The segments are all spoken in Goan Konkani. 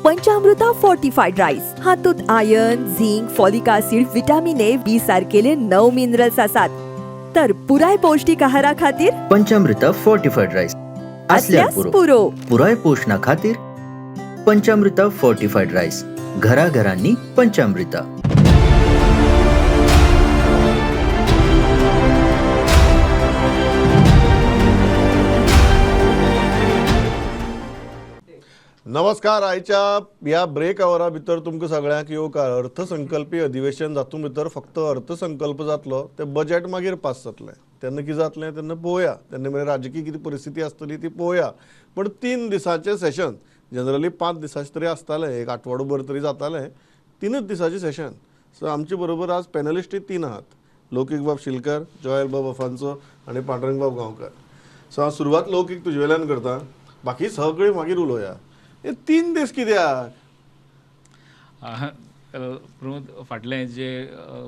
पंचामृता फोर्टिफाईड राईस हातूंत iron, zinc, folic acid, vitamin A, B सारकेले 9 minerals आसात. तर पुराय पौष्टिक आहारा खातीर पंचामृता फोर्टिफाईड राईस आसल्यार असल्यास पुरो. पुरो. पुराय पोशणा खातीर पंचामृता फोर्टिफाईड राईस, घराघरांनी पंचामृता. नमस्कार. आयच्या ह्या ब्रेक आवरा भितर तुमकां सगळ्यांक येवकार. अर्थसंकल्पी अधिवेशन जातून भितर फक्त अर्थसंकल्प जातलो, ते बजेट मागीर पास जातलें. तेन्ना कितें जातलें तेन्ना पळोवया, तेन्ना मागीर राजकीय कितें परिस्थिती आसतली ती पळोवया. पण 3 दिसांचें सेशन, जनरली 5 दिसांचें तरी आसतालें, एक आठवडो भर तरी जातालें, 3च दिसांचें सेशन. सो आमचे बरोबर आज पॅनलिस्टूय 3 आहात, लौकीक बाब शिलकर, जॉयल बाब अफांसो आनी पांडुरंग बाब गांवकर. सो हांव सुरवात लौकीक तुजे वेल्यान करता, बाकी सगळीं मागीर उलोवया. हे 3 दीस कित्याक? प्रमोद, फाटलें जे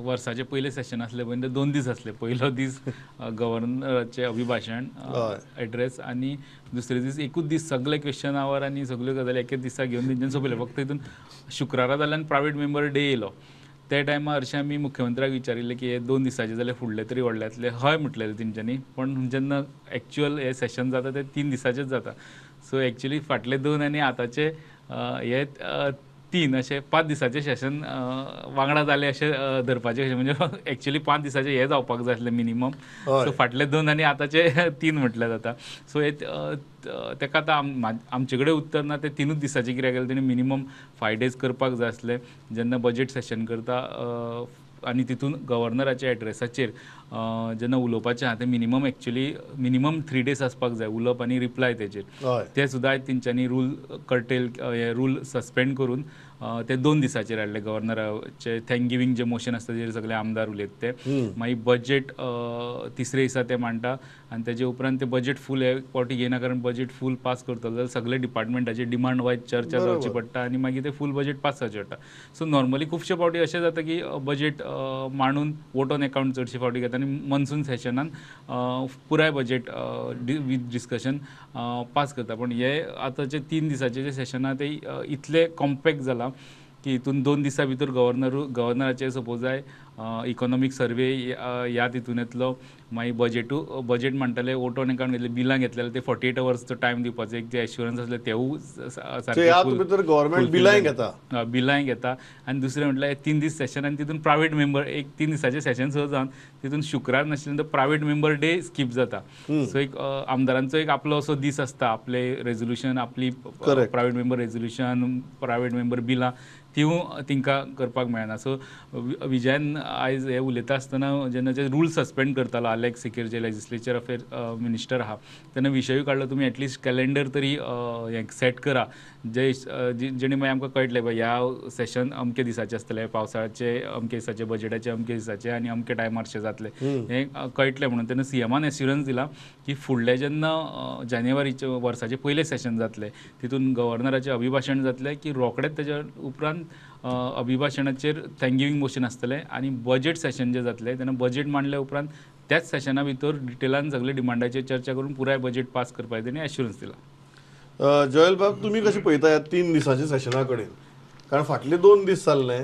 वर्साचे पयलें सेशन आसलें पळय, ते 2 दीस आसले. पयलो दीस गव्हर्नराचें अभिभाशण एड्रेस, आनी दुसरे दीस एकूच दीस सगळे क्वेश्चन आवर आनी सगल्यो गजाली एकेच दिसा घेवन तेंच्यानी सोंपयलें. फक्त हितून शुक्रारा जाल्यान प्रायवेट मेंबर डे येयलो. त्या टायमार हरशीं आमी मुख्यमंत्र्याक विचारिल्लें की हे 2 दिसाचे जाल्यार फुडले तरी व्हडले जातले, हय म्हटलेलें तेंच्यांनी. पण जेन्ना एक्चुअल हे सेशन जाता ते 3 दिसाचेच जाता. सो एक्चुअली फाटले 2 आनी आतांचे हे 3 अशे 5 दिसाचे सेशन वांगडा जाले अशें धरपाचें कशें, म्हणजे एक्चुअली 5 दिसाचे हे जावपाक जाय आसलें मिनिमम. सो फाटले 2 आनी आतांचे 3 म्हटल्यार जाता. सो हे तेका आतां आमचे कडेन उत्तर ना. ते 3च दिसाचे कित्याक केलें तेणी, मिनिमम 5 डेज करपाक जाय आसलें. जेन्ना बजेट सेशन करता आनी तितून गव्हर्नराच्या एड्रेसाचेर जेन्ना उलोवपाचें आहा तें मिनिमम एक्चुअली मिनिमम 3 डेज आसपाक जाय उलोवप आनी रिप्लाय तेजेर. ते सुद्दां तेंच्यांनी रूल कर्टेल हे रूल सस्पेंड करून ते 2 दिसाचेर हाडले. गव्हर्नराचे thank giving जे मोशन आसता तेजेर सगळे आमदार उलयता ते. मागीर बजेट तिसरे दिसा ते मांडटा आनी तेजे उपरांत ते बजेट फूल हे फावटी घेयना, कारण बजेट फूल पास करतलो जाल्यार सगळे डिपार्टमेंटाची डिमांड वायज चर्चा जावची पडटा आनी मागीर ते फूल बजेट पास जावचें पडटा. सो नॉर्मली खुबशे फावटी अशें जाता की बजेट मांडून वोट ऑन अकाउंट चडशे फावटी घेता आनी मॉन्सून सेशनान पुराय बजेट वीथ डिस्कशन पास करता. पण हे आतांचे 3 दिसाचे जे सेशन आहा ते इतले कॉम्पॅक्ट जाला की हितून 2 दिसां भितर गव्हर्नराचे सपोज जाय इकॉनॉमीक सर्वे ह्या तितून येतलो, मागीर बजेटू बजेट म्हणटले, वोट ऑन अकाउंट घेतले, बिलां घेतले ते 48 अवर्सचो टायम दिवपाचो एक जे एश्युरन्स आसलें तेवूय सारकें गव्हर्मेंट बिलांय घेता, बिलांय घेता. आनी दुसरें म्हटल्यार 3 दीस सेशन आनी तितून प्रायवेट मेंबर एक 3 दिसाचें सेशन सुद्दां जावन तितून शुक्रार नाशिल्ल्यान तो प्रायवेट मेंबर डे स्कीप जाता. सो एक आमदारांचो एक आपलो असो दीस आसता, आपले रेजोल्युशन, आपली private member resolution, private member बिलां तिवूय तिंकां करपाक मेळना. सो विजयान आयज हे उलयता आसतना जेन्ना जे रूल सस्पेंड करतालो आलेक्स सिकेर जे लेजिस्लेचर अफेयर मिनिस्टर आहा तेन्ना विशयूय काडलो, तुमी एटलिस्ट कॅलेंडर तरी हें सेट करा जे जेणे मागीर आमकां कळटलें बाय ह्या सेशन अमके दिसाचें आसतलें, पावसाळ्याचे अमके दिसाचे, बजेटाचे अमके दिसाचे आनी अमके टायमार जातलें हें कळटलें म्हणून. तेन्ना सीएमान एश्युरन्स दिला की फुडलें जेन्ना जानेवारीचे वर्साचें पयलें सेशन जातलें तितून गव्हर्नराचें अभिभाशण जातलें की रोखडेंच तेज्या उपरांत अभिभाशणाचेर thank giving motion आसतलें आनी बजेट सेशन जें जातलें तेन्ना बजेट मांडल्या उपरांत त्याच सेशना भितर डिटेलान सगळे डिमांडाचेर चर्चा करून पुराय बजेट पास करपाचें तेणी एश्युरन्स दिला. जॉयल बाब, तुमी कशें पळयता ह्या 3 दिसांच्या सेशना कडेन? कारण फाटले 2 दीस जाल्ले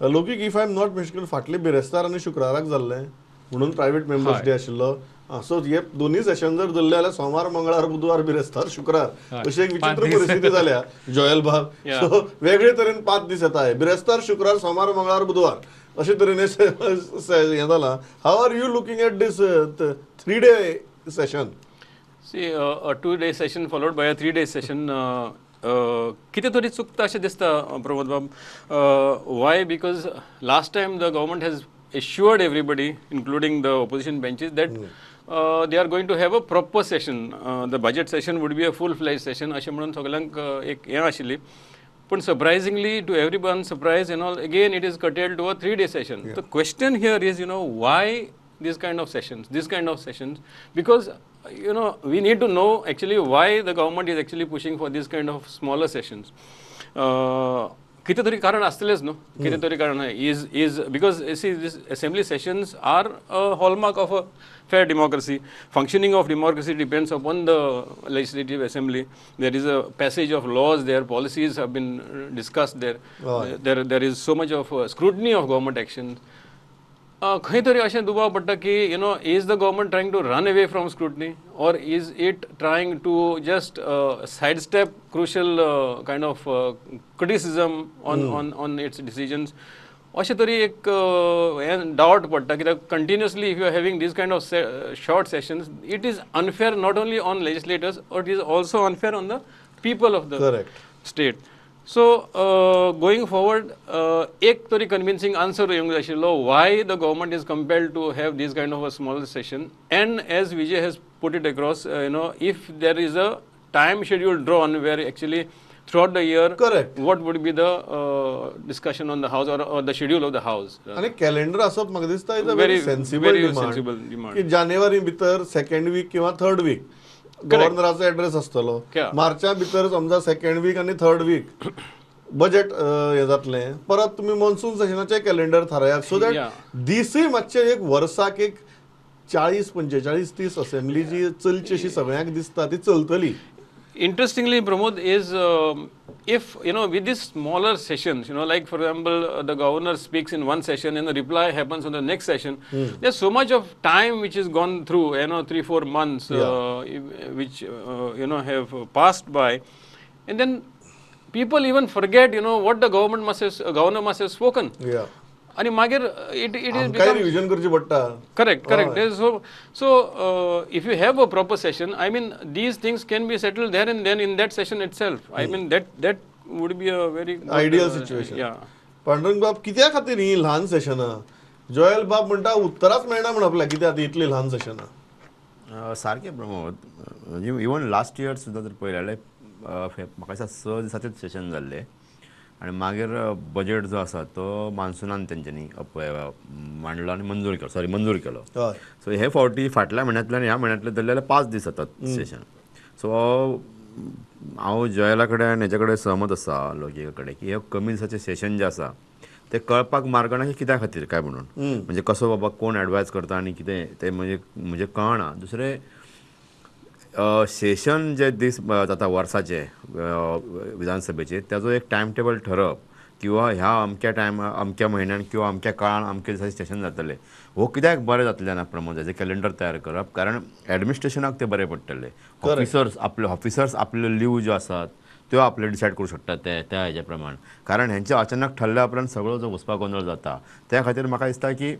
Loukik, if I am not mistaken, फाटले बिरेस्तार आनी शुक्राराक जाल्ले म्हणून प्रायवेट मेंबर्स डे आशिल्लो. सो हे दोन्ही सेशन जर धरले जाल्यार सोमार, मंगळार, बुधवार, बिरेस्तार, शुक्रार अशी एक विचित्र परिस्थिती जाल्या जॉयल बाब. सो वेगळे तरेन 5 दीस येता, बिरेस्तार, शुक्रार, सोमार, मंगळार, बुधवार अशे तरेन हें जालां. How are you looking at this 3 day session? See, a 2-day session followed by a 3-day session, कितें तरी चुकता अशें दिसता प्रमोद बाब. Why? Because last time the government has assured everybody, including the opposition benches, that they are going to have a proper session. The budget session would be a full-fledged session. अशें म्हणून सगळ्यांक एक हें आशिल्ली. पण surprisingly, to everyone's surprise and all, again it is curtailed to a 3-day session. Yeah. The question here is, you know, why these kind of sessions? These kind of sessions, because you know, we need to know actually why the government is actually pushing for these kind of smaller sessions. कितें तरी कारण आसतलेंच न्हू, कितें तरी कारण is because see this assembly sessions are a hallmark of a fair democracy. Functioning of democracy depends upon the legislative assembly. There is a passage of laws there, policies have been discussed there. There is so much of scrutiny of government action. खंय तरी अशें दुबाव पडटा की you know is the government trying to run away from scrutiny or is it trying to just side step crucial kind of criticism on its decisions. अशें तरी एक हें डावट पडटा कित्याक continuously if you are having these kind of short sessions it is unfair not only on legislators it is also unfair on the people of the state. So going forward एक तरी कन्विन्सिंग आन्सर येवंक जाय आशिल्लो why the government is compelled to have this kind of a small session. And as Vijay has put it across, you know, if there is a time schedule drawn where actually throughout the year, correct, what would be the discussion on the house or the schedule of the house. आनी कॅलेंडर आसप म्हाका दिसता is a very sensible demand की जानेवारी भितर सेकंड वीक किंवा थर्ड वीक गव्हर्नराचो एड्रेस आसतलो, मार्चा भितर समजा सेकंड वीक आनी थर्ड वीक बजेट हें जातलें, परत तुमी मॉन्सून सेशनाचें कॅलेंडर थारायात सो that दिसूय मातशें एक वर्साक एक 40 45 30 असेंब्ली जी चलची अशी सगळ्यांक दिसता ती चलतली. Interestingly, Pramod, is if, you know, with these smaller sessions, you know, like for example, the governor speaks in one session and the reply happens on the next session. There's so much of time which is gone through, you know, 3-4 months, which, you know, have passed by. And then people even forget, you know, what the government must have, governor must have spoken. Yeah. आणि मागीर it is become revision करची पडटा. Correct, correct. So if you have a proper session, I mean these things can be settled there and then in that session itself. I mean that would be a very ideal situation. Pandurang बाब, कित्या खातीर ही ल्हान सेशनां? जोएल बाब म्हणटा उत्तराच मेळना म्हण आपल्याक कित्याक इतली ल्हान सेशनां. सारकें प्रमोद, इवन लास्ट इयर सुद्दां जर पळयलें जाल्यार म्हाका दिसता 6 दिसाचेच सेशन जाल्लें आनी मागीर बजेट जो आसा तो मान्सुनान तेंच्यांनी मांडलो आनी मंजूर केलो, सॉरी मंजूर केलो. सो हे फावटी फाटल्या म्हयन्यांतल्यान ह्या म्हयन्यांतले धरले जाल्यार 5 दीस जातात सेशन. सो हांव जॉयला कडेन आनी हेच्या कडेन सहमत आसा, लोलयें कडेन, की हे कमी दिसाचें सेशन जें आसा तें कळपाक मार्ग ना की कित्या खातीर काय म्हणून, म्हणजे कसो बाबा कोण एडवायज करता आनी कितें तें म्हणजे कळना. दुसरें सेशन जे दीस जाता वर्साचे विधानसभेचे त्याचो एक टायम टेबल ठरप किंवा ह्या अमक्या टायम अमक्या म्हयन्यान किंवा अमक्या काळान अमक्या दिसाचें सेशन जातलें हो कित्याक बरें जातलें ना प्रमोद, हेजें कॅलेंडर तयार करप, कारण एडमिनिस्ट्रेशनाक तें बरें पडटलें. ऑफिसर्स आपल्यो लीव ज्यो आसात त्यो आपले डिसायड करूं शकतात ते त्या हेज्या प्रमाण, कारण हेंचे अचानक ठरल्या उपरांत सगळो जो घुसपा गोंदळ जाता. त्या खातीर म्हाका दिसता की,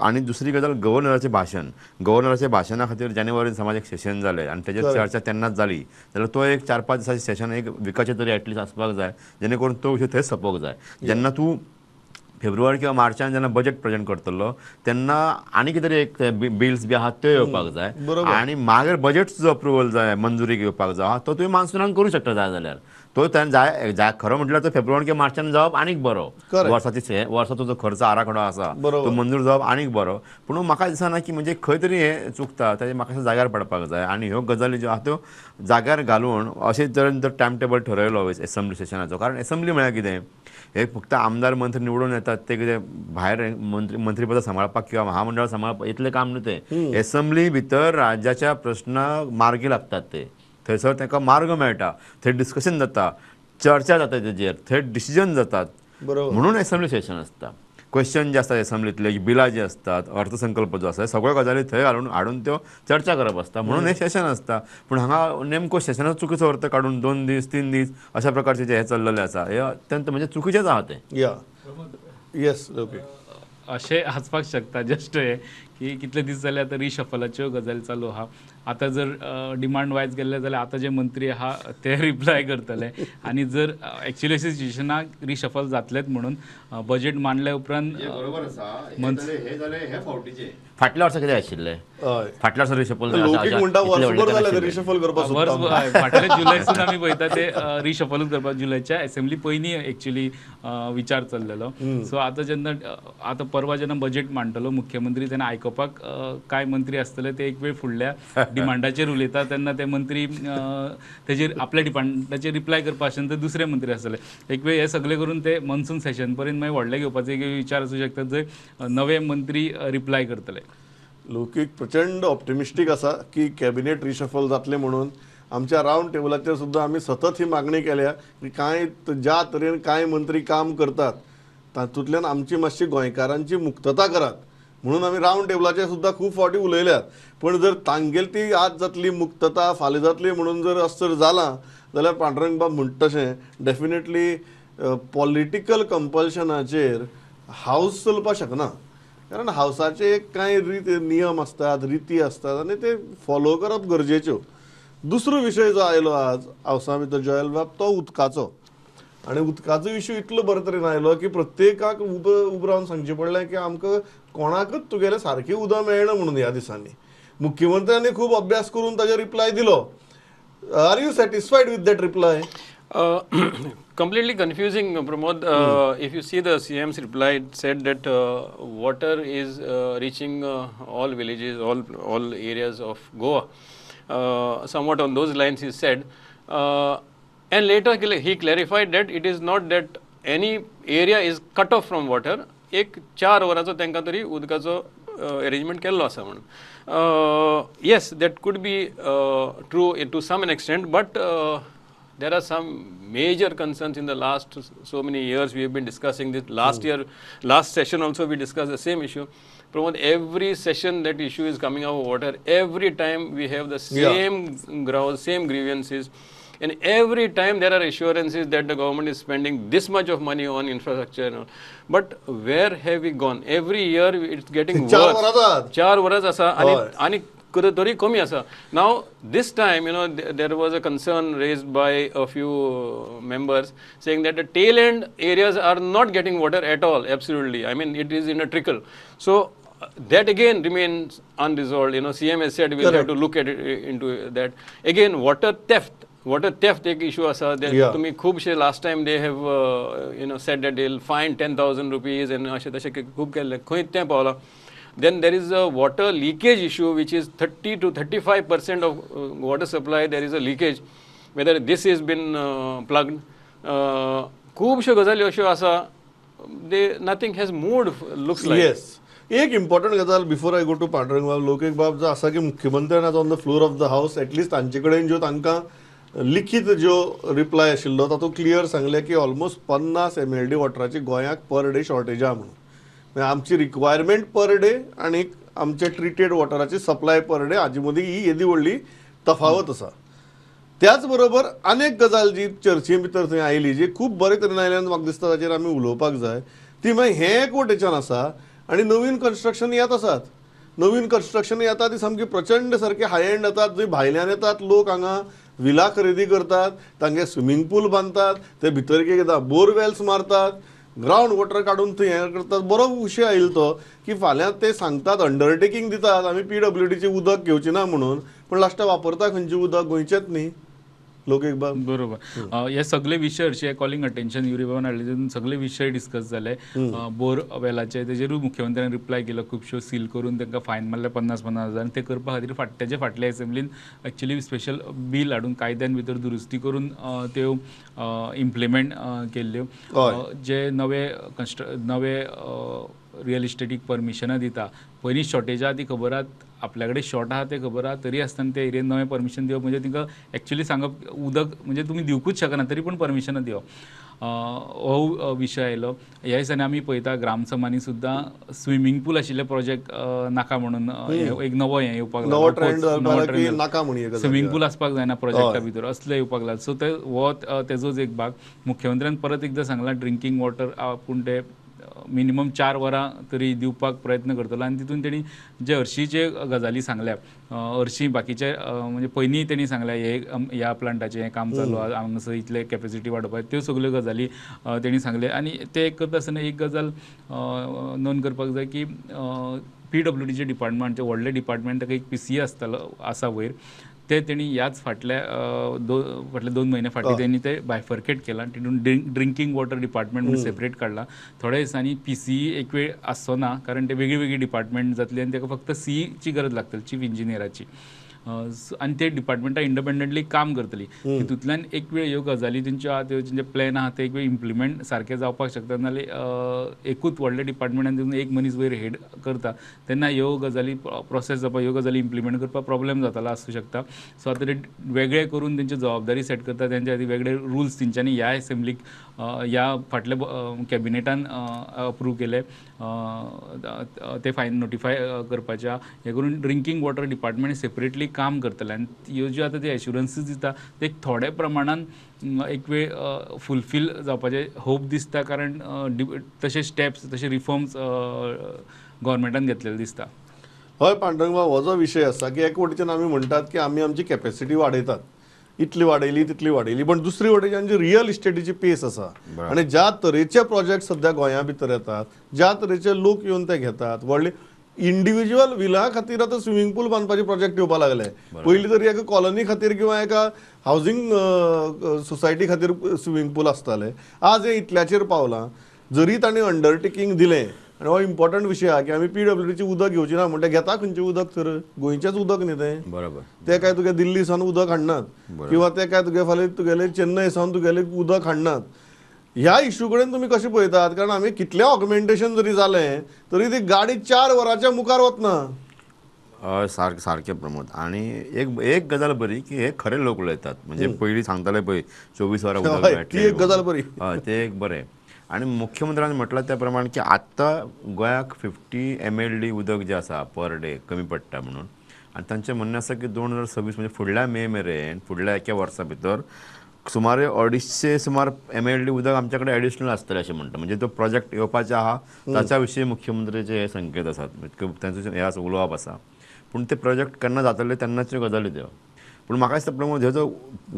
आनी दुसरी गजाल गव्हर्नराचें भाशण, गव्हर्नराच्या भाशणा खातीर जानेवारीन समाज एक सेशन जालें आनी तेजेर चर्चा तेन्नाच जाली जाल्यार तो एक 4-5 दिसाचें सेशन एक विकाचें तरी एटलिस्ट आसपाक जाय, जेणे करून तो विशय थंय सोंपोवंक जाय. जेन्ना तूं फेब्रुवारी किंवा मार्चान जेन्ना बजेट प्रेजेंट करतलो तेन्ना आनी कितें तरी एक बिल्स बी आहात त्यो येवपाक जाय आनी मागीर बजेट जो अप्रुवल जाय, मंजुरी घेवपाक जाय, तो तुवें मान्सुनान करूं शकता जाय जाल्यार. तो जाय जाय खरो म्हटल्यार तो फेब्रुवारी किंवा मार्चान जावप आनीक बरो, वर्साची वर्साचो जो खर्च आराखडो आसा तो मंजूर जावप आनीक बरो. पूण म्हाका दिसना की म्हणजे खंय तरी हें चुकता, ताजें म्हाका जाग्यार पडपाक जाय आनी ह्यो गजाली ज्यो आहा त्यो जाग्यार घालून अशे तरेन जर टायम टेबल ठरयलो एसेंब्ली सेशनाचो, कारण एसेंब्ली म्हळ्यार कितें, हे फक्त आमदार मंत्री निवडून येतात ते कितें भायर मंत्रीपदां सांबाळपाक किंवा महामंडळ सांबाळपाक इतलें काम न्हू तें. एसेंब्ली भितर राज्याच्या प्रश्नाक मार्गी लागतात, ते थंयसर तांकां मार्ग मेळटा, थंय डिस्कशन जाता, चर्चा जाता तेजेर, थंय डिसिजन जातात, म्हणून एसेंब्ली सेशन आसता. क्वेश्चन जे आसतात एसेंब्लीतले, बिलां जी आसतात, अर्थसंकल्प जो आसा, सगळ्यो गजाली थंय घालून हाडून त्यो चर्चा करप आसता, म्हणून हें सेशन आसता. पूण हांगा नेमको सेशनाचो चुकीचो अर्थ काडून 2 दीस 3 दीस अशा प्रकारचें जें हें चल्लेलें आसा हें अत्यंत म्हणजे चुकीचेंच आहा तें. येस, ओके, अशें आसपाक शकता. जस्ट हें की कितले दीस जाले आतां रिशफलाच्यो गजाली चालू आहा. आतां जर डिमांड वायज गेल्ले जाल्यार आतां जे मंत्री आहा ते रिप्लाय करतले आनी जर एक्चुअली अशें सिच्युएशनाक रिशफल जातलेच म्हणून बजेट मांडल्या उपरांत. बरोबर आसा, हे जालें हे फावटीचें. फाटल्या वर्सा कितें आशिल्लें, फाटल्या वर्सा रिशफल फाटल्या जुलयसून आमी पळयता ते रिशफलूच करपाक जुलयच्या एसेंब्ली पयलीं एक्चुअली विचार चल्लेलो. सो आतां जेन्ना आतां परवा जेन्ना बजेट मांडटलो मुख्यमंत्री तेन्ना आयकुपाक आयकपाक कांय मंत्री आसतले ते एक वेळ फुडल्या डिमांडाचेर उलयता तेन्ना ते मंत्री तेजेर आपल्या डिमांडाचेर रिप्लाय करपा आशिल्ले तर दुसरे मंत्री आसतले. एक वेळ हे सगळे करून ते मॉन्सून सेशन पर्यंत मागीर व्हडले घेवपाचो एक विचार आसूं शकता जंय नवे मंत्री रिप्लाय करतले. लौकीक प्रचंड ऑप्टिमिस्टीक आसा की कॅबिनेट रिशफल जातलें म्हणून. आमच्या रावंड टेबलाचेर सुद्दां आमी सतत ही मागणी केल्या की कांय ज्या तरेन कांय मंत्री काम करतात तातूंतल्यान आमची मातशी गोंयकारांची मुक्तता करात म्हणून आमी रावंड टेबलाचेर सुद्दां खूब फावटी उलयल्यात. पण जर तांगेली ती आज जातली मुक्तता फाल्यां जातली म्हणून जर अशें जर जालां जाल्यार पांडुरंगबाब म्हणटा तशें डेफिनेटली पॉलिटिकल कंपल्शनाचेर हावस चलपाक शकना. कारण हावसाचे कांय नियम आसतात, रिती आसतात आनी ते फॉलो करप गरजेच्यो. दुसरो विशय जो आयलो आज हावसा भितर जॉयल बाब तो उदकाचो. आनी उदकाचो इशू इतलो बरे तरेन आयलो की प्रत्येकाक उबो रावन सांगचें पडलें की आमकां कोणाकच तुगेलें सारकें उदक मेळना म्हणून. ह्या दिसांनी मुख्यमंत्र्यांनी खूब अभ्यास करून ताजेर रिप्लाय दिलो. Are you satisfied with that reply? Completely confusing, Pramod. If you see the CM's reply, it said that water is reaching all villages, all areas of Goa. Somewhat on those lines he said. And later he clarified that it is not that any area is cut off from water. एक 4 वरांचो तांकां तरी उदकाचो अरेंजमेंट केल्लो आसा म्हणून. Yes, that could be true to some an extent, but there are some major concerns in the last so many years. We have been discussing this. Last year, last session also we discussed the same issue. Pramod, every session that issue is coming out of water. Every time we have the same grouse, same grievances. And every time there are assurances that the government is spending this much of money on infrastructure and all. But where have we gone? Every year it's getting worse. 4 वरां आसा आनी तरी कमी आसा. Now this time, you know, there was a concern raised by a few members saying that the tail end areas are not getting water at all. Absolutely. I mean, it is in a trickle. So that again remains unresolved. You know, CM has said we'll have to look at it into that. Again, water theft. Water theft एक issue आसा. तुमी खुबशे last time they have you know said that they will fine 10,000 rupees आनी अशें तशें खूब केल्लें. खंय तें पावलां. Then there is a water leakage issue, which is 30 to 35% of water supply. There is a leakage. Whether this has been plugged, खुबश्यो गजाली अश्यो आसा. They nothing has moved, looks like. Yes. एक इम्पॉर्टंट गजाल before I go to Pandurang बाब, लोकेक बाब जो आसा की मुख्यमंत्र्यान आज on the floor of the house at least तांचे कडेन ज्यो तांकां लिखीत ज्यो रिप्लाय आशिल्लो तातूंत क्लियर सांगलें की ऑलमोस्ट 50 MLD वॉटराची गोंयाक पर डे शॉर्टेज आहा म्हणून. आमची रिक्वायरमेंट पर डे आनी आमचे ट्रिटेड वॉटराची सप्लाय पर डे हाजे मदीं ही येदी व्हडली तफावत आसा. त्याच बरोबर अनेक गजाल जी चर्चे भितर थंय आयली जी खूब बरे तरेन आयली आनी म्हाका दिसता ताचेर आमी उलोवपाक जाय. ती मागीर हें एक वटेच्यान आसा आनी नवीन कन्स्ट्रक्शन येत आसात. नवीन कन्स्ट्रक्शन येता ती सामकी प्रचंड सारकी हाय एंड येतात. जंय भायल्यान येतात लोक हांगा विला खरेदी करतात, तांगे स्विमींग पूल बांदतात, ते भितर कितें करता बोरवेल्स मारतात, ग्रावंड वॉटर काडून थंय हें करतात. बरो विशय आयलो तो की फाल्यां ते सांगतात अंडरटेकींग दितात आमी PWDचें उदक घेवचें ना म्हणून, पूण लास्टाक वापरता खंयचें उदक गोंयचेंच न्ही. लोक एक बाब बरोबर. हे सगळे विशय हरशीं कॉलिंग अटेन्शन युरी बाबान हाडले तितून सगळे विशय डिस्कस जाले. बोर वेलाचे तेजेरूय मुख्यमंत्र्यान रिप्लाय केलो. खुबश्यो सील करून तांकां फायन मारले 50-50 हजार. आनी ते करपा खातीर तेजे फाटले एसेंब्लीन एक्चुअली स्पेशल बील हाडून कायद्यान भितर दुरुस्ती करून त्यो इम्प्लिमेंट केल्ल्यो. जे नवे नवे रियल इस्टेटीक परमिशनां दिता, पयलीं शॉर्टेज आहा ती खबर आहा, आपल्या कडेन शॉर्ट आहा तें खबर आहा, तरी आसतना ते एरियेन नवें परमिशन दिवप म्हणजे तांकां एक्चुअली सांगप उदक म्हणजे तुमी दिवकूच शकना तरी पूण परमिशनां दिवप हो विशय आयलो. ह्या दिसांनी आमी पळयता ग्रामसभांनी सुद्दां स्विमींग पूल आशिल्ले प्रोजेक्ट नाका म्हणून एक नवो हें येवपाक लागला. स्विमींग पूल आसपाक जायना प्रोजेक्टा भितर असलें येवपाक लागला. सो ते हो तेजोच एक भाग. मुख्यमंत्र्यान परत एकदां सांगलां ड्रिंकींग वॉटर आपूण ते मिनिमम 4 वरां तरी दिवपाक प्रयत्न करतलो. आनी तितून तेणी जे हरशीं जे गजाली सांगल्या हरशीं बाकीचे म्हणजे पयलीं तेणी सांगल्या हे ह्या प्लांटाचें हें काम चालू आहा हांगासर इतले कॅपेसिटी वाडोवपाक, त्यो सगल्यो गजाली तेणी सांगले. आनी ते एक करता आसतना एक गजाल नोंद करपाक जाय की PWDचें डिपार्टमेंट, तें व्हडलें डिपार्टमेंट, ताका एक PCA आसतालो आसा वयर. ते तेणी ह्याच फाटल्या फाटले 2 म्हयने फाटीं तेणी ते बायफर्केट केलां. तितून ड्रिंकींग वॉटर डिपार्टमेंट म्हणून सेपरेट काडला. थोड्या दिसांनी PCE एक वेळ आसचो ना, कारण ते वेगळी वेगळी डिपार्टमेंट जातली आनी ताका फक्त CEची गरज लागतली, चीफ इंजिनियराची, आनी ते डिपार्टमेंटां इंडिपेंडंटली काम करतली. तितूंतल्यान एक वेळ ह्यो गजाली तेंच्यो आहा त्यो तेंचे प्लॅन आहा ते एक वेळ इम्प्लिमेंट सारके जावपाक शकता. नाजाल्यार एकूच व्हडलें डिपार्टमेंट आनी तितून एक मनीस वयर हेड करता तेन्ना ह्यो गजाली प्रोसेस जावपाक, ह्यो गजाली इम्प्लिमेंट करपाक प्रॉब्लेम जातालो आसूं शकता. सो आतां ते वेगळे करून तेंची जबाबदारी सेट करता, तेंच्या खातीर वेगळे रुल्स तेंच्यांनी ह्या एसेंब्लीक ह्या फाटल्या कॅबिनेटान अप्रूव केले ते फायन नोटिफाय करपाच्या. हें करून ड्रिंकींग वॉटर डिपार्टमेंट सेपरेटली काम करतले आनी ह्यो ज्यो आतां ते एश्युरन्सीस दिता ते थोड्या प्रमाणान एक वेळ फुलफील जावपाचे होप दिसता, कारण तशे स्टेप्स तशे रिफॉर्म्स गव्हर्मेंटान घेतलेले दिसता. हय पांडुरंग बाब, हो जो विशय आसा की एक वटेच्यान आमी म्हणटात की आमी आमची कॅपेसिटी वाडयतात, इतली वाडयली तितली वाडयली, पण दुसरी वटेच्यान जी रियल इस्टेटीची पेस आसा आनी ज्या तरेचे प्रोजेक्ट सद्या गोंया भितर येतात, ज्या तरेचे लोक येवन ते घेतात, व्हडले इंडिव्हिज्युअल विला खातीर आतां स्विमींग पूल बांदपाचे प्रोजेक्ट येवपाक लागले. पयलीं तरी एका कॉलनी खातीर किंवा एका हावजींग सोसायटी खातीर स्विमींग पूल आसताले, आज हे इतल्याचेर पावलां. जरी तांणी अंडरटेकींग दिलें, आनी हो इम्पॉर्टंट विशय आहा की आमी PWDची उदक घेवची ना म्हणटा, घेता खंयचें उदक तर गोंयचेंच उदक न्ही तें, बरोबर, ते काय तुगे दिल्ली सावन उदक हाडनात किंवा ते काय तुगे फाल्यां तुगेले चेन्नय सावन तुगेले उदक हाडनात. ह्या इशू कडेन तुमी कशें पळयतात? कारण आमी कितलें ऑगमेंटेशन जरी जालें तरी ती गाडी 4 वरांच्या मुखार वतना. हय सारकें सारकें प्रमोद. आनी एक एक गजाल बरी की हे खरे लोक उलयतात, म्हणजे पयलीं सांगताले पळय 24 वरां उदक मेळटलें, ती एक गजाल बरी. हय ते एक बरें. आनी मुख्यमंत्र्यान म्हटलां त्या प्रमाण की आत्तां गोंयाक 50 MLD उदक जें आसा पर डे कमी पडटा म्हणून, आनी तांचें म्हणणें आसा की 2026 म्हणजे फुडल्या मे मेरेन, फुडल्या एका वर्सा भितर सुमारे 250 सुमार MLD उदक आमच्या कडेन एडिशनल आसतलें अशें म्हणटा. म्हणजे तो प्रोजेक्ट येवपाचो आहा ताच्या विशीं मुख्यमंत्र्याचे हे संकेत आसात, तांचो हे आसा उलोवप आसा, पूण ते प्रोजेक्ट केन्ना जातले तेन्नाच्यो गजाली त्यो. पूण म्हाका दिसता प्रमोद, हो जो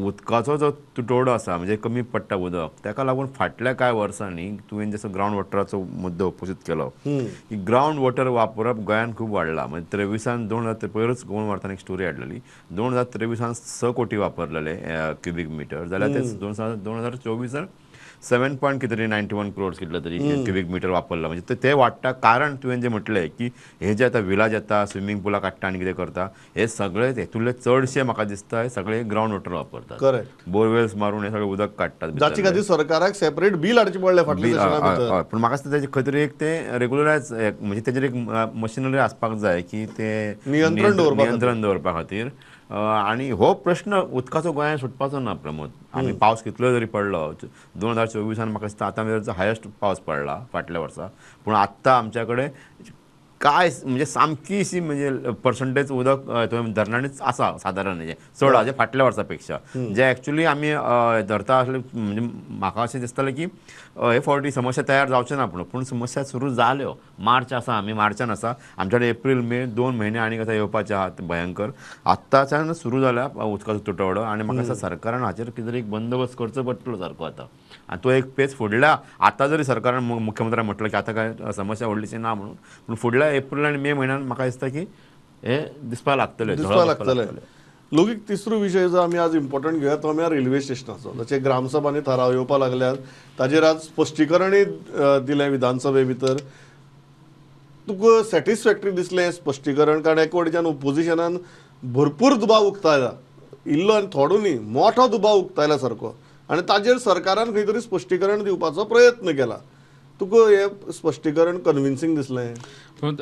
उदकाचो जो तुटवडो आसा, म्हणजे कमी पडटा उदक, ताका लागून फाटल्या कांय वर्सांनी तुवें जसो ग्रावंड वॉटराचो मुद्दो उपस्थीत केलो की ग्रावंड वॉटर वापरप गोंयांत खूब वाडला. म्हणजे 23 2000 पयरूच गोवन वार्तान एक स्टोरी हाडलेली, 2023 6 कोटी वापरलेले क्युबीक मिटर, जाल्यार ते 2024 7 पॉयंट कितें तरी 91 क्रोड्स कितले तरी क्युबीक मिटर वापरला. म्हणजे ते वाडटा, कारण तुवें जें म्हटलें की हे जे आतां विलाज येता, स्विमींग पुलां काडटा आनी कितें करता, हे सगळे हेतुले चडशे म्हाका दिसता हे सगळे ग्रावंड वॉटर वापरतात, करेक्ट, बोरवेल्स मारून हे सगळें उदक काडटात, जाचे खातीर सरकाराक सेपरेट बील हाडचें पडलें फाटल्या सेशना भितर. पूण म्हाका दिसता तेजे खंय तरी एक ते रेगुलरायज, म्हणजे तेजेर एक मशिनरी आसपाक जाय की ते नियंत्रण दवरपा खातीर. आनी हो प्रश्न उदकाचो गोंयांत सुटपाचो ना प्रमोद. आमी पावस कितलो जरी पडलो 2024 म्हाका दिसता आतां मेरेन हायस्ट पावस पडला फाटल्या वर्सा, पूण आत्तां आमच्या कडेन काय म्हणजे सामकी अशी म्हणजे पर्संटेज उदक धरणांनीच आसा सादारण, म्हणजे चड आसा फाटल्या वर्सा पेक्षा, जे एक्चुअली आमी धरता आसले. म्हणजे म्हाका अशें दिसतालें की हे फावटी समस्या तयार जावचें ना, पूण समस्या सुरू जाल्यो. मार्च आसा, आमी मार्चान आसा, आमच्या कडेन एप्रील मे 2 म्हयने आनी आतां येवपाचे आहात भयंकर. आत्ताच्यान सुरू जाल्या उदकाचो तुटवडो आनी म्हाका दिसता सरकारान हाचेर कितें तरी एक बंदोबस्त करचो पडटलो सारको आतां. आनी तो एक पेच फुडल्या आतां जरी सरकारान मुख्यमंत्र्यान म्हटलें की आतां काय समस्या व्हडलीशी ना म्हणून, पूण फुडल्या एप्रील आनी मे म्हयन्यान म्हाका दिसता की हे दिसपाक लागतलें, दिसपाक लागतलें. लोकीक तिसरो विशय जो आमी आज इम्पॉर्टंट घेवया तो आमी रेल्वे स्टेशनाचो, जाचे ग्रामसभांनी थाराव येवपाक लागल्यात, ताजेर आज स्पश्टीकरणूय दिलें विधानसभे भितर. तुका सॅटिस्फॅक्टरी दिसलें स्पश्टीकरण? कारण एक वटेच्यान ओपोजिशनान भरपूर दुबाव उक्तायला, इल्लो आनी थोडो न्ही, मोठो दुबाव उक्तायला सारको, आनी ताजेर सरकारान खंय तरी स्पश्टीकरण दिवपाचो प्रयत्न केला. तुका हें स्पश्टीकरण कन्विन्सींग दिसलें? पूण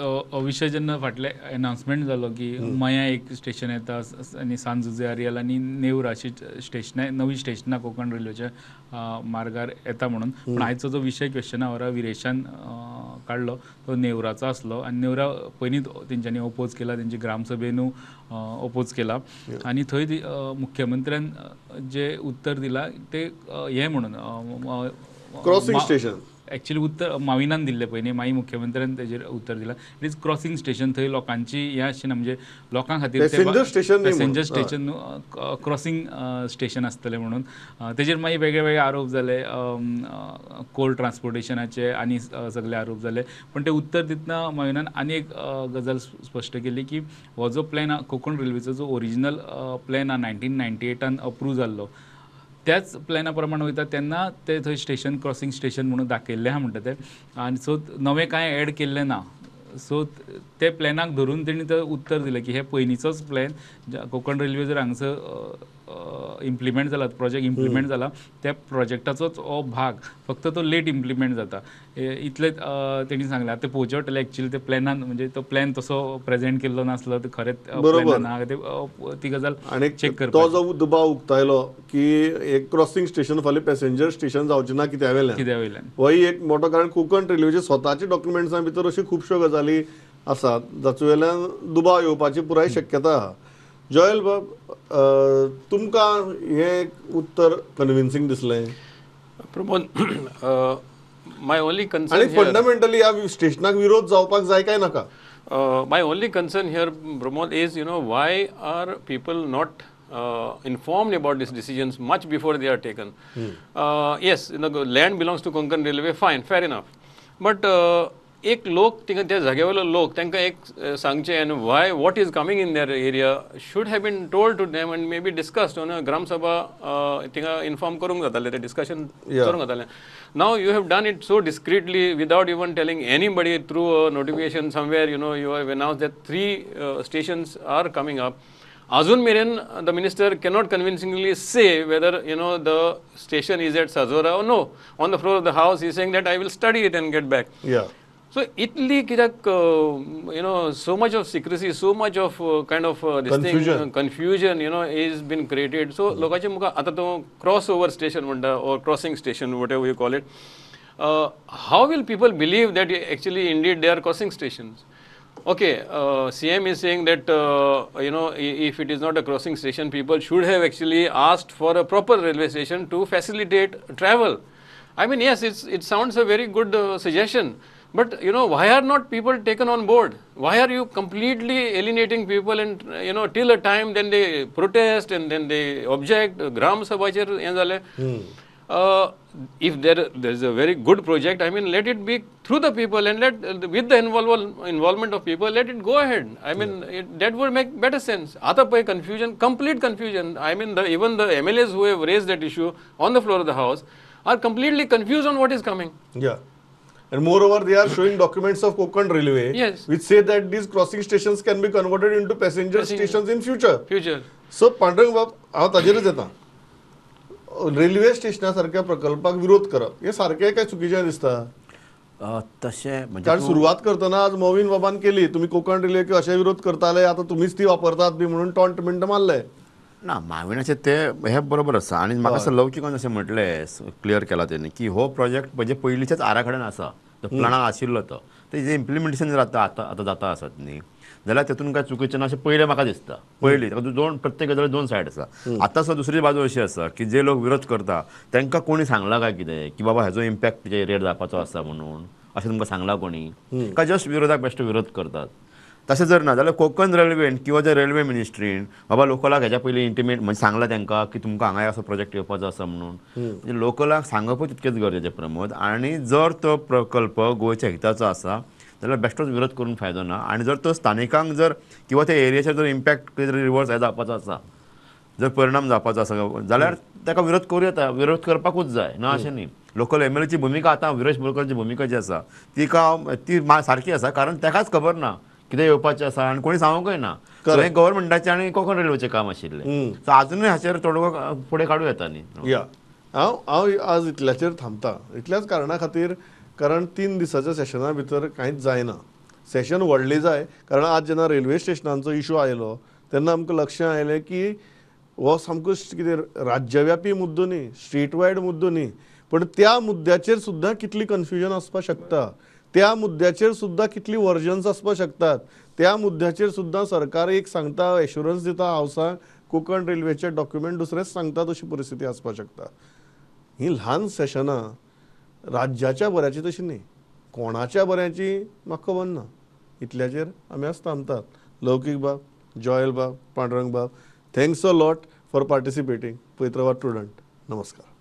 विशय जेन्ना फाटले एनावन्समेंट जालो की मया एक स्टेशन येता आनी सांत जुजे आरियल आनी नेवरा अशी स्टेशनां, नवी स्टेशनां कोंकण रेल्वेच्या मार्गार येता म्हणून, पूण आयचो जो विशय क्वेश्चन आवरा विरेशान काडलो तो नेवराचो आसलो आनी नेवरा पयलींच तेंच्यांनी ओपोज केला, तेंची ग्रामसभेनू ओपोज केला आनी थंय मुख्यमंत्र्यान जे उत्तर दिलां ते हें म्हणून क्रॉसिंग स्टेशन एक्चुअली उत्तर माविनान दिल्लें पयलीं, मागीर मुख्यमंत्र्यान तेजेर उत्तर दिलां. It is crossing station, थंय लोकांची हें अशें ना, म्हणजे लोकां खातीर पॅसेंजर स्टेशन क्रॉसिंग स्टेशन आसतलें म्हणून. तेजेर मागीर वेगळे वेगळे आरोप जाले, कोल ट्रान्सपोर्टेशनाचे आनी सगळे आरोप जाले. पण ते उत्तर दितना माविनान आनी एक गजाल स्पश्ट केली की हो जो प्लॅन कोंकण रेल्वेचो जो ओरिजिनल प्लॅन आहा 1998 अप्रूव जाल्लो त्याच प्लॅना प्रमाण वयता तेन्ना ते थंय स्टेशन क्रॉसिंग स्टेशन म्हणून दाखयल्लें आहा म्हणटा ते, आनी सो नवें कांय एड केल्लें ना. सो ते प्लॅनाक धरून तेणी तें उत्तर दिलें की हे पयलींचोच प्लॅन कोंकण रेल्वे जर हांगसर इम्प्लिमेंट जाला, प्रोजेक्ट इम्प्लिमेंट जाला, त्या प्रोजेक्टाचोच हो भाग, फक्त तो लेट इम्प्लिमेंट जाता इतलें तेणी सांगलें. आतां पळोवचें पडटलें एक्चुअली ते प्लॅनान, म्हणजे तो प्लॅन तसो प्रेजेंट केल्लो नासलो, ते खरेंच प्लॅनान आहा ती गजाल चेक करपाक. तो जो दुबाव उक्तायलो की एक क्रॉसिंग स्टेशन फाल्यां पॅसेंजर स्टेशन जावचें ना कित्या वयल्यान, होय एक मोठो, कारण कोंकण रेल्वेचे स्वताचे डॉक्युमेंट्सां भितर अश्यो खुबश्यो गजाली आसात जाचे वयल्यान दुबाव येवपाची पुराय शक्यता आहा. जॉयल बाब, तुमकां हें उत्तर कन्विन्सिंग दिसलें? प्रमोद, my only concern आनी फंडामेंटली ह्या स्टेशनाक विरोध जावपाक जाय काय नाका? My only concern here Pramod is, you know, why are people not informed about these decisions much before they are taken? Yes, you know, land belongs to Konkan Railway, fine, fair enough, but एक लोक तिंगा त्या जाग्यावयलो लोक तांकां एक सांगचें, आनी why what is coming in their area should have been told to them and may be discussed on a gram sabha. थिंगा इन्फॉर्म करूंक जातालें, तें डिस्कशन करूंक जातालें. Now you have done it so discreetly without even telling anybody through a notification somewhere, you know, you have announce that 3 stations are coming up. Azun meren the minister cannot convincingly say whether, you know, the station is at Sajora or no. On the floor of the house he is saying that I will study it and get back. Yeah. So itli kidak, you know, so much of secrecy, so much of kind of this confusion. Thing, confusion, you know, is been created. So lokache muka ata to crossover station manta or crossing station, whatever you call it, how will people believe that actually indeed they are crossing stations? Okay, CM is saying that, you know, if it is not a crossing station, people should have actually asked for a proper railway station to facilitate travel. I mean, yes, it sounds a very good suggestion. But, you know, why are not people taken on board? Why are you completely alienating people and, you know, till a time then they protest and then they object, Gram Sabhacher हें जालें. If there is a very good project, I mean, let it be through the people and let, with the involvement of people, let it go ahead. I mean, that would make better sense. Ata pay confusion, complete confusion. I mean, even the MLAs who have raised that issue on the floor of the house are completely confused on what is coming. Yeah. And moreover, they are showing documents of Konkan Railway, yes, which say that these crossing stations can be converted into passenger stations in future. So, Pandurang बाब, हांव ताजेरच येता. रेल्वे स्टेशना सारक्या प्रकल्पाक विरोध करप हे सारकें काय चुकीचें दिसता? तशें म्हणजे कारण सुरवात करतना आज मोविन बाबान केली, तुमी कोंकण रेल्वेक अशें विरोध करताले, आतां तुमीच ती वापरतात बी म्हणून टॉन्ट मिंट मारले. ना, माविनाचें ते हें बरोबर आसा. आनी म्हाका असं लवचिकान अशें म्हटलें, क्लियर केलां तेणी की हो प्रोजेक्ट म्हणजे पयलींच्याच आराखड्यान आसा, तो प्लॅनान आशिल्लो, तो तेजें इम्प्लिमेंटेशन जर आतां आतां आतां जाता आसत न्ही जाल्यार तेतून कांय चुकीचें ना अशें पयलें म्हाका दिसता. पयलीं ताका दोन, प्रत्येक गजाली दोन सायड आसा. आतां सुद्दां दुसरी बाजू अशी आसा की जे लोक विरोध करता तांकां कोणी सांगलां काय कितें की बाबा हेजो इम्पॅक्ट तुज्या एरियार जावपाचो आसा म्हणून, अशें तुमकां सांगलां कोणी काय जस्ट विरोधाक बेश्टो विरोध करतात? तशें जर ना जाल्यार कोंकण रेल्वेन किंवा जे रेल्वे मिनिस्ट्रीन बाबा लोकलाक हेज्या पयलीं इंटिमेट म्हणजे सांगलां तांकां की तुमकां हांगा असो प्रोजेक्ट येवपाचो आसा म्हणून, म्हणजे लोकलाक सांगपूय तितकेंच गरजेचें प्रमोद. आनी जर तो प्रकल्प गोंयच्या हिताचो आसा जाल्यार बेश्टोच विरोध करून फायदो ना. आनी जर तो स्थानिकांक जर किंवा त्या एरियाचेर जर इम्पॅक्ट कितें तरी रिवर्स जावपाचो आसा, जर परिणाम जावपाचो आसा जाल्यार ताका विरोध करूं येता, विरोध करपाकूच जाय ना अशें न्ही. लोकल एम एल एची भुमिका आतां विरेश बोरकराची भुमिका जी आसा तिका ती सारकी आसा, कारण ताकाच खबर ना कितें येवपाचें आसा आनी कोणी सांगूंकय ना. हें गव्हर्मेंटाचें आनी कोंकण रेल्वेचें काम आशिल्लें. सो आजुनूय हाचेर तोडगो फुडें काडूं येता न्ही. या, हांव हांव आज इतल्याचेर थांबता, इतल्याच कारणा खातीर, कारण 3 दिसाच्या सेशना भितर कांयच जायना. सेशन व्हडलें जाय, कारण आज जेन्ना रेल्वे स्टेशनांचो इशू आयलो तेन्ना आमकां लक्षांत आयलें की हो सामको कितें राज्यव्यापी मुद्दो न्ही, स्टेट वायड मुद्दो न्ही, पण त्या मुद्द्याचेर सुद्दां कितली कन्फ्युजन आसपाक शकता, त्या मुद्द्याचेर सुद्दां कितली वर्जन्स आसपाक शकतात, त्या मुद्द्याचेर सुद्दां सरकार एक सांगता, एश्युरन्स दिता हावसाक, कोंकण रेल्वेचे डॉक्युमेंट दुसरेंच सांगतात, अशी परिस्थिती आसपाक शकता. ही ल्हान सेशनां राज्याच्या बऱ्याची तशी न्ही, कोणाच्या बऱ्याची म्हाका खबर ना. इतल्याचेर आमी आज थांबतात. लौकीक बाब, जॉयल बाब, पांडुरंग बाब, thanks a lot for participating. पळयत रावात प्रुडंट. नमस्कार.